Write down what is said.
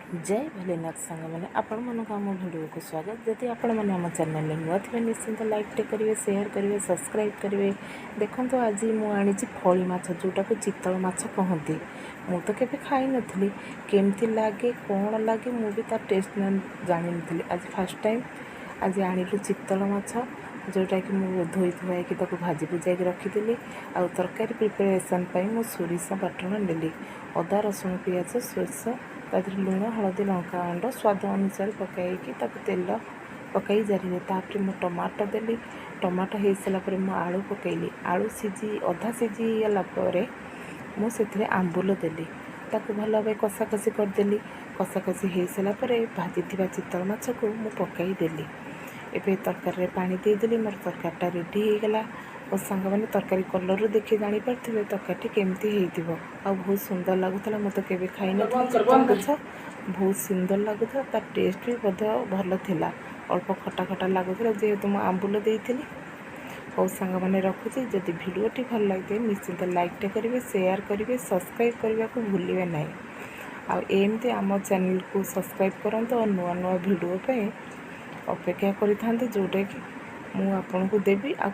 ଜୟ ଭୋଲେନାଥ ସାଙ୍ଗମାନେ, ଆପଣମାନଙ୍କୁ ଆମ ଭିଡ଼ିଓକୁ ସ୍ୱାଗତ। ଯଦି ଆପଣମାନେ ଆମ ଚ୍ୟାନେଲରେ ନୂଆ ଥିବେ, ନିଶ୍ଚିନ୍ତ ଲାଇକ୍ଟେ କରିବେ, ସେୟାର କରିବେ, ସବସ୍କ୍ରାଇବ୍ କରିବେ। ଦେଖନ୍ତୁ, ଆଜି ମୁଁ ଆଣିଛି ଫଳି ମାଛ, ଯେଉଁଟାକୁ ଚିତଳ ମାଛ କହନ୍ତି। ମୁଁ ତ କେବେ ଖାଇନଥିଲି। କେମିତି ଲାଗେ, କ'ଣ ଲାଗେ, ମୁଁ ବି ତା ଟେଷ୍ଟ ଜାଣିନଥିଲି। ଆଜି ଫାର୍ଷ୍ଟ ଟାଇମ୍ ଆଜି ଆଣିଲୁ ଚିତଳ ମାଛ, ଯେଉଁଟାକି ମୁଁ ଧୋଇ ଧୁଆଇକି ତାକୁ ଭାଜି ଭୁଜାଇକି ରଖିଥିଲି। ଆଉ ତରକାରୀ ପ୍ରିପାରେସନ୍ ପାଇଁ ମୁଁ ସୋରିଷ ବାଟଣ ନେଲି, ଅଦା, ରସୁଣ, ପିଆଜ, ସୋରିଷ, ତା ଦେହରେ ଲୁଣ, ହଳଦୀ, ଲଙ୍କା ଗୁଣ୍ଡ ସ୍ୱାଦ ଅନୁସାରେ ପକାଇକି ତାକୁ ତେଲ ପକାଇ ଜାରିଲି। ତାପରେ ମୁଁ ଟମାଟୋ ଦେଲି। ଟମାଟୋ ହେଇସାରିଲା ପରେ ମୁଁ ଆଳୁ ପକାଇଲି। ଆଳୁ ସିଝି ଅଧା ସିଝିଗଲା ପରେ ମୁଁ ସେଥିରେ ଆମ୍ବୁଲ ଦେଲି। ତାକୁ ଭଲ ଭାବେ କଷାକଷି କରିଦେଲି। କଷାକଷି ହେଇସାରିଲା ପରେ ଭାଜିଥିବା ଚିତଳ ମାଛକୁ ମୁଁ ପକାଇଦେଲି। ଏବେ ତରକାରୀରେ ପାଣି ଦେଇଦେଲି। ମୋର ତରକାରୀଟା ରେଡ଼ି ହେଇଗଲା। ଓ ସାଙ୍ଗମାନେ, ତରକାରୀ କଲର୍ରୁ ଦେଖି ଜାଣିପାରୁଥିବେ ତରକାରୀଟି କେମିତି ହେଇଥିବ। ଆଉ ବହୁତ ସୁନ୍ଦର ଲାଗୁଥିଲା। ମୁଁ ତ କେବେ ଖାଇନଥିଲି ଚିତଳ ମାଛ। ବହୁତ ସୁନ୍ଦର ଲାଗୁଥିଲା। ତା ଟେଷ୍ଟ ବି ମଧ୍ୟ ଭଲ ଥିଲା। ଅଳ୍ପ ଖଟା ଖଟା ଲାଗୁଥିଲା, ଯେହେତୁ ମୁଁ ଆମ୍ବୁଲ ଦେଇଥିଲି। ହଉ ସାଙ୍ଗମାନେ, ରଖୁଛି। ଯଦି ଭିଡ଼ିଓଟି ଭଲ ଲାଗିଥାଏ, ନିଶ୍ଚିନ୍ତ ଲାଇକ୍ଟେ କରିବେ, ସେୟାର କରିବେ, ସବସ୍କ୍ରାଇବ୍ କରିବାକୁ ଭୁଲିବେ ନାହିଁ। ଆଉ ଏମିତି ଆମ ଚ୍ୟାନେଲକୁ ସବସ୍କ୍ରାଇବ୍ କରନ୍ତୁ ଆଉ ନୂଆ ନୂଆ ଭିଡ଼ିଓ ପାଇଁ ଅପେକ୍ଷା କରିଥାନ୍ତୁ, ଯେଉଁଟାକି ମୁଁ ଆପଣଙ୍କୁ ଦେବି। ଆଉ